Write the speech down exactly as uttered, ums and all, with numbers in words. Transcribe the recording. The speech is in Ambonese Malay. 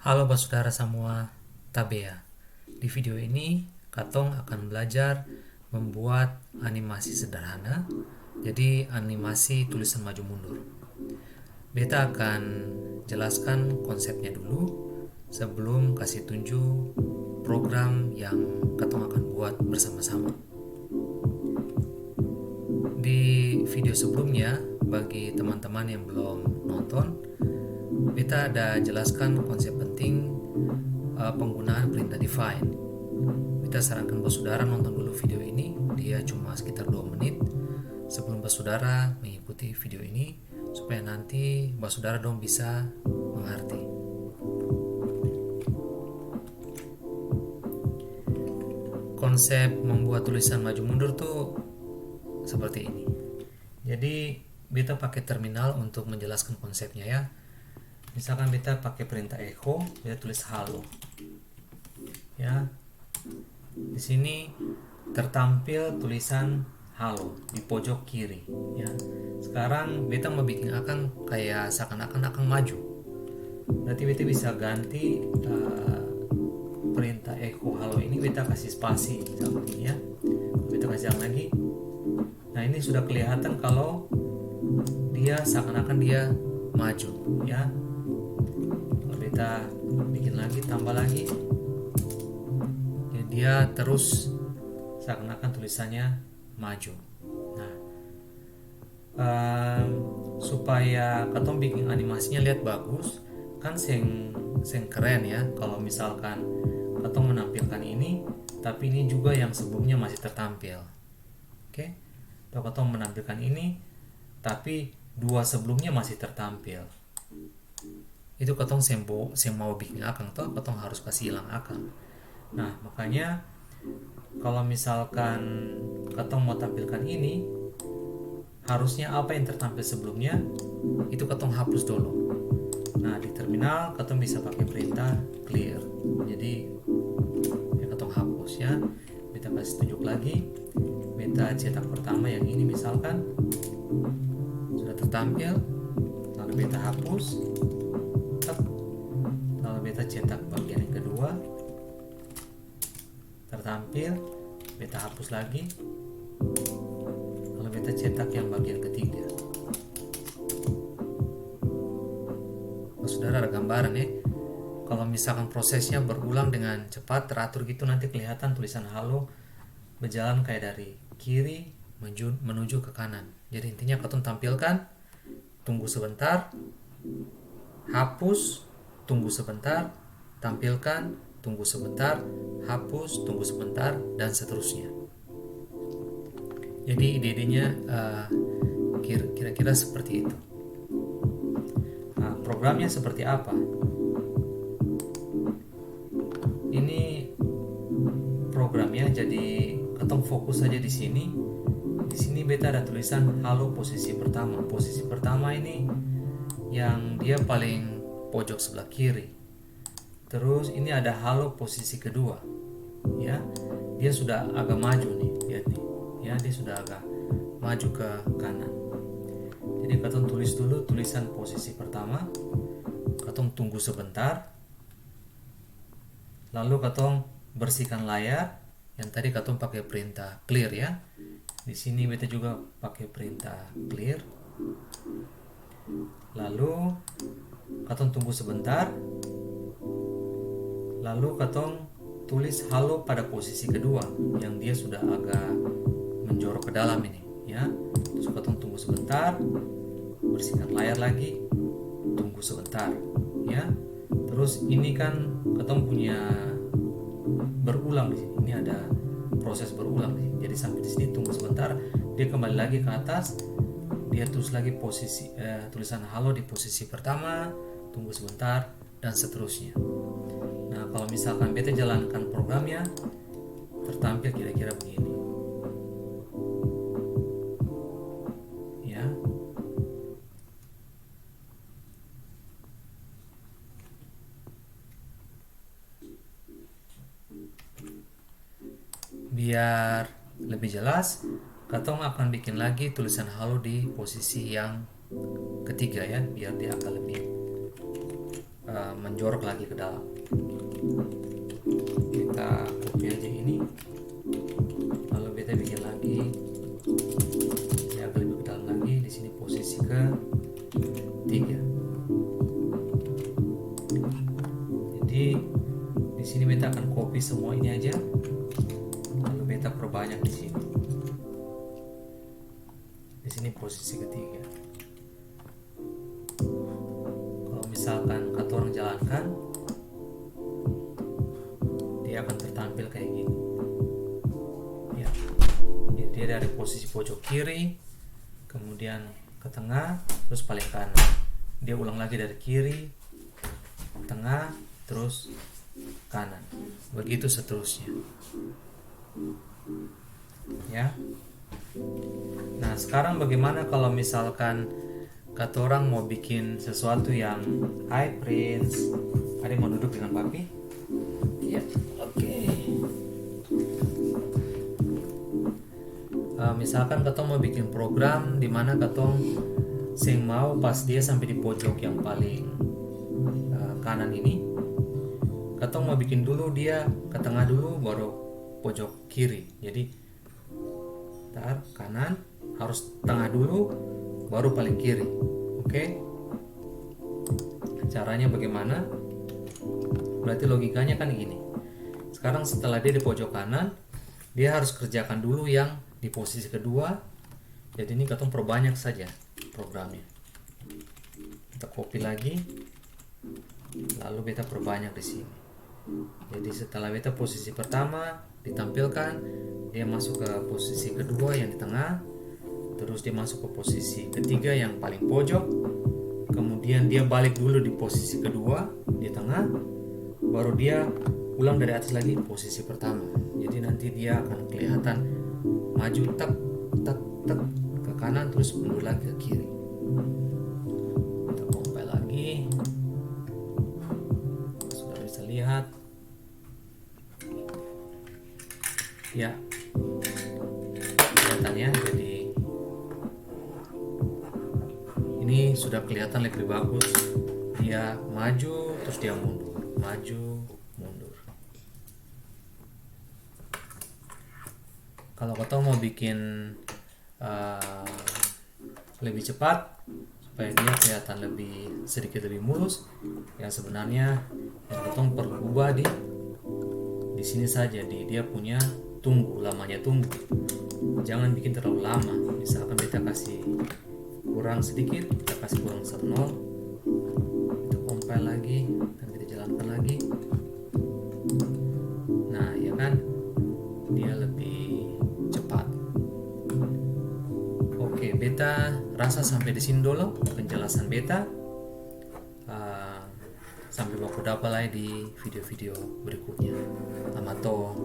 Halo basudara samua, tabea. Di video ini, katong akan belajar membuat animasi sederhana, jadi animasi tulisan maju mundur. Beta akan jelaskan konsepnya dulu sebelum kasi tunju program yang katong akan buat bersama-sama. Di video sebelumnya, bagi teman-teman yang belum nonton, beta ada jelaskan konsep penting, eh, penggunaan perintah define. Beta sarankan basudara nonton dulu video ini, dia cuma sekitar dua menit sebelum basudara mengikuti video ini, supaya nanti basudara dong bisa mengerti. Konsep membuat tulisan maju mundur tuh seperti ini. Jadi, beta pake terminal untuk menjelaskan konsepnya, ya. Misalkan beta pake perintah echo, beta tulis halo. Ya. Di sini tertampil tulisan halo di pojok kiri, ya. Sekarang beta mau biking akang kaya seakan-akan akang maju. Berarti beta bisa ganti, eh, perintah echo halo ini, beta kasih spasi, misalnya ini, ya. Beta kasih akang lagi. Nah, ini sudah kelihatan kalau dia seakan-akan dia maju, ya. Kalau beta bikin lagi, tambah lagi, ya, dia terus seakan-akan tulisannya maju. Nah, em, supaya katong bikin animasinya lihat bagus, kan seng, seng keren, ya, kalau misalkan katong menampilkan ini, tapi ini juga yang sebelumnya masih tertampil. Oke, atau katong menampilkan ini, tapi dua sebelumnya masih tertampil. Itu katong seng bo-, seng mau biking akang to, katong harus kasi ilang akang. Nah, makanya kalo misalkan katong mo tampilkan ini, harusnya apa yang tertampil sebelumnya, itu katong hapus dolo. Nah, di terminal katong bisa pake perintah clear. Jadi, ya katong hapus ya. Beta kasi tunjuk lagi. Beta cetak pertama yang ini misalkan. Sudah tertampil. Lalu beta hapus. Tep. Lalu beta cetak bagian yang kedua. Tertampil. Beta hapus lagi. Lalu beta cetak yang bagian ketiga. Basudara ada gambaran ya. Kalau misalkan prosesnya berulang dengan cepat, teratur gitu, nanti kelihatan tulisan halo berjalan kayak dari kiri menuju, menuju ke kanan. Jadi intinya katong tampilkan, tunggu sebentar, hapus, tunggu sebentar, tampilkan, tunggu sebentar, hapus, tunggu sebentar, dan seterusnya. Jadi ide-idenya, eh, kir-, kira-kira seperti itu. Nah, programnya seperti apa? Ini program ya, jadi katong fokus saja di sini. Di sini beta ada tulisan halo posisi pertama. Posisi pertama ini yang dia paling pojok sebelah kiri. Terus ini ada halo posisi kedua. Ya, dia sudah agak maju nih, lihat nih. Ya, dia sudah agak maju ke kanan. Jadi katong tulis dulu tulisan posisi pertama. Katong tunggu sebentar. Lalu katong bersihkan layar, yang tadi katong pake perintah clear ya. Di sini beta juga pake perintah clear. Lalu katong tunggu sebentar. Lalu katong tulis halo pada posisi kedua yang dia sudah agak menjorok ke dalam ini ya. Terus katong tunggu sebentar, bersihkan layar lagi, tunggu sebentar ya. Terus ini kan katong punya berulang di sini. Ini ada proses berulang di sini. Jadi sampai di sini tunggu sebentar, dia kembali lagi ke atas, dia tulis lagi posisi, eh, tulisan halo di posisi pertama, tunggu sebentar, dan seterusnya. Nah, kalau misalkan beta jalankan programnya, tertampil kira-kira begini. Ya. Biar lebih jelas, katong akan bikin lagi tulisan halo di posisi yang ketiga ya, biar dia agak lebih, eh, menjorok lagi ke dalam. Kita copy aja ini, lalu beta bikin lagi, ya, agak lebih ke dalam lagi. Di sini posisi ke tiga. Jadi, di sini beta akan copy semua ini aja, lalu beta perbanyak di sini. Di sini posisi ketiga. Kalau misalkan katorang jalankan, dia akan tertampil kayak gini. Ya. Jadi, dia dari posisi pojok kiri, kemudian ke tengah, terus paling kanan. Dia ulang lagi dari kiri, tengah, terus kanan. Begitu seterusnya. Ya. Nah, sekarang bagaimana kalau misalkan katorang mau bikin sesuatu yang, "Hai, Prince, ada yang mau duduk dengan Papi?" Ya, oke. Eh, misalkan katong mau bikin program di mana katong seng mau pas dia sampe di pojok yang paling, eh, kanan ini, katong mau bikin dulu dia ke tengah dulu, baru pojok kiri. Jadi, tar kanan, harus tengah dulu, baru paling kiri. Oke? Caranya bagaimana? Berarti logikanya kan gini. Sekarang setelah dia di pojok kanan, dia harus kerjakan dulu yang di posisi kedua. Jadi ini katong perbanyak saja programnya. Kita copy lagi, lalu beta perbanyak di sini. Jadi setelah beta posisi pertama ditampilkan, dia masuk ke posisi kedua yang di tengah, terus dia masuk ke posisi ketiga yang paling pojok, kemudian dia balik dulu di posisi kedua di tengah, baru dia ulang dari atas lagi posisi pertama. Jadi nanti dia akan kelihatan maju, tek, tek, tek, ke kanan, terus mundur lagi ke kiri. Kita compile lagi. Sudah bisa lihat. Ya. Kelihatan ya, jadi ini sudah kelihatan lebih bagus. Dia maju, terus dia mundur. Maju, mundur. Kalau katong mau bikin, eh, lebih cepat, supaya dia kelihatan lebih, sedikit lebih mulus, yang sebenarnya yang katong perlu ubah di, di sini saja, di dia punya tunggu, lamanya tunggu. Jangan bikin terlalu lama. Misalkan beta kasih kurang sedikit, kita kasih kurang satu nol, kita compile lagi, dan kita jalankan lagi. Nah, ya kan? Dia lebih cepat. Oke, beta rasa sampai di sini dolo penjelasan beta. Ah, sampai baku dapa lai di video-video berikutnya. Amato.